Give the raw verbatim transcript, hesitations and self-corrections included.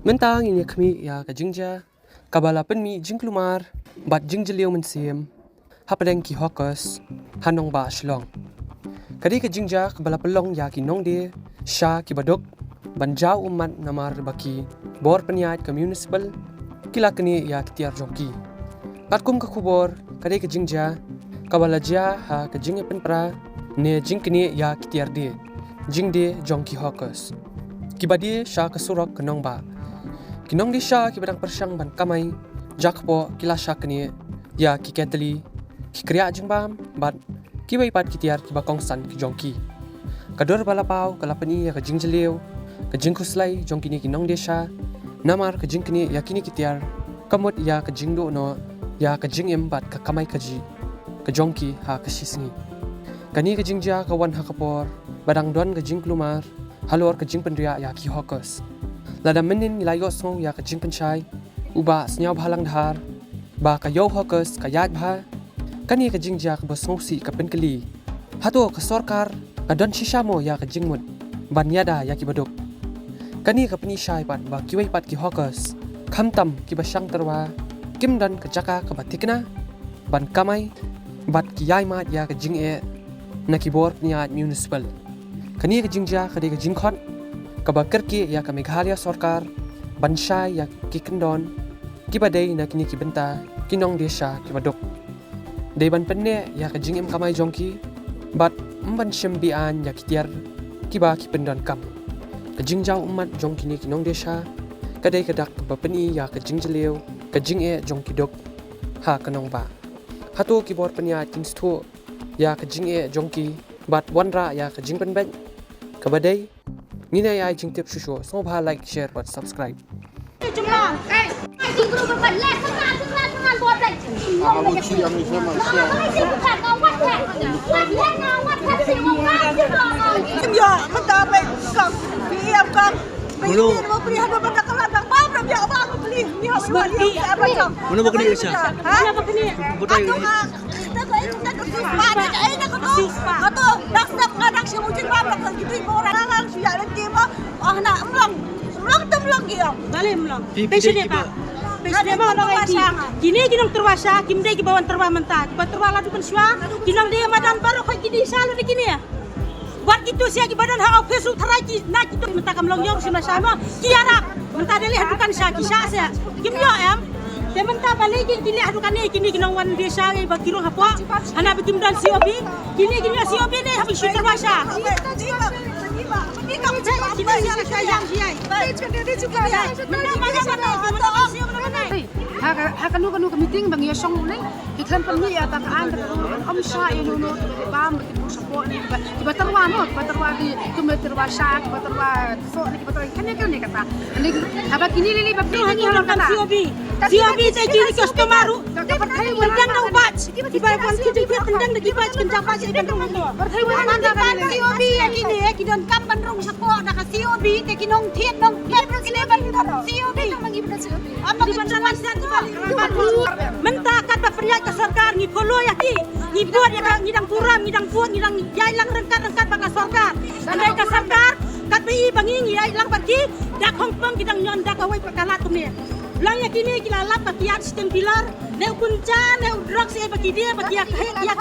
Mynta ngin ïa khmih ïa ka jingjia kaba la pynmih jingkulmar bad jingjylliew mynsiem hapdeng ki hawkers ha nongbah Shillong. Ka dei ka jingjia kaba la pynlong ïa ki nongdie sha kiba duk ban jaw ummat namar ba ki bor pynïaid ka municipal ki la knieh ïa ki tiar jong ki. Katkum ka khubor, ka dei ka jingjia kaba la jia ha ka jingïapynpra ne jingknieh ïa ki tiar die jingdie jong ki hawkers kiba die sha ka surok ka nongbah. Ki nongdie sha kiba dang pyrshang ban kamai jakpoh ki la shah knieh ïa ki ketli, ki kriah jingbam bad kiwei pat ki tiar kiba kongsan ki jong ki. Ka dur ba la paw ka la pyni ïa ka jingjylliew, ka jingkhuslai jong kine ki nongdie sha namar ka jingknieh ïa kine ki tiar ka mut ïa ka jingduh noh ïa ka jingim bad ka kamai kajih ka jong ki ha ka shi sngi. Kane ka jingjia ka wan ha ka por ba dang don ka jingkulmar halor ka jingpynriah ïa ki hawkers. Lada mynnin ngi la ïohsngew ïa ka jingpynshai u Bah Sniawbhalang Dhar ba ka ïew hawkers ka ïaid bha, kane ka jingjia kaba sngewsih ka pynkylli, hato ka sorkar ka don shisha mo ïa ka jingmut ban ïada ïa kiba duk? Kane ka pyni shai pat ba kiwei pat ki hawkers, khamtam kiba shang tyrwa, kim don ka jaka kaba thikna ban kamai bad ki ïai mad ïa ka jingeh na ki bor pynïaid municipal. Kane ka jingjia ka dei ka jingkhot kaba kyrkieh ïa ka Meghalaya sorkar ban shai ïa ki kyndon kiba dei na kine ki bynta ki nongdie sha kiba duk. Dei ban pynneh ïa ka jingim kamai jong ki bad ym ban shim be-aiñ ïa ki tiar kiba ki pyndonkam. Ka jingjaw ummat jong kine ki nongdie sha ka dei ka dak kaba pyni ïa ka jingjylliew, ka jingeh jong ki duk ha ka nongbah. Hato ki bor pynïaid kin sngewthuh ïa ka jingeh jong ki bad wanrah ïa ka jingpynbeit kaba dei? Ngin ïa ai jingtip shuh shuh. Sngewbha like, share bad subscribe. Mano ba kane ka sha? Ha? Mano ba kane ka sha? Bale mlong. Phi, phi dei kiba, phi dei kiba. Kine ki nongtyrwa sha kim dei kiba wan tyrwa mynta, kiba tyrwa la dep mynshuwa. Ki nongdie madan baroh khoit ki die sha lut da kine. Wat kito sha kiba don ha office u tharai ki na kito mynta kam long ïoh sha ma sha ma. Ki ïarap mynta da leh ha dukan sha ki sha sha. Kim ïoh em. Te mynta balei ki leh ha dukan ne kine ki nongwan die sha ngi ba ki rung hapoh. Hana ba kim don C O B. Kine ki ïoh C O B ne ha ba ki shu tyrwa sha. Ha ka, ha kano kano ka meeting ba ngi ïa shong u lei, ki khlem pynmih ïa ta ka aiñ, ta ka rule ban ym shah ïa uno uno, te ba bam ba ki buh shapoh ne, kiba, kiba tyrwa noh, kiba tyrwa ki, kiba tyrwa sha, kiba tyrwa soh ne, kiba tyrwa kane kane kata. Hynrei haba kine lei lei ba ki, kane kane kata. C O B. C O B te ki customer ruh. Ka pyrthei kyndang da u batch. Kiba wan ki jingkit kyndang da ki batch, kyndang batch, kyndang ruh. Pyrthei wan da ka C O B ïa kine, ki donkam ban rung shapoh da ka C O B, te ki nongthied nongthied ruh kine ban C O B. Mynta katba pynïaid ka sorkar ngi follow ïa ki, ngi bud ïa ka, ngi dang burom, ngi dang bud, ngi dang ïaid lang ryngkat ryngkat bad ka sorkar. Hynrei ka sorkar katba i ba ngi ngi ïaid lang bad ki, da khongpong ki dang ñion da kawei pat ka lad kumne. Lang ïa kine ki la lap ba ki ïaid shiteng pillar, ne u kuncha, ne u drugs, eh, ba ki die, ba ki ïa, ïa, ïa,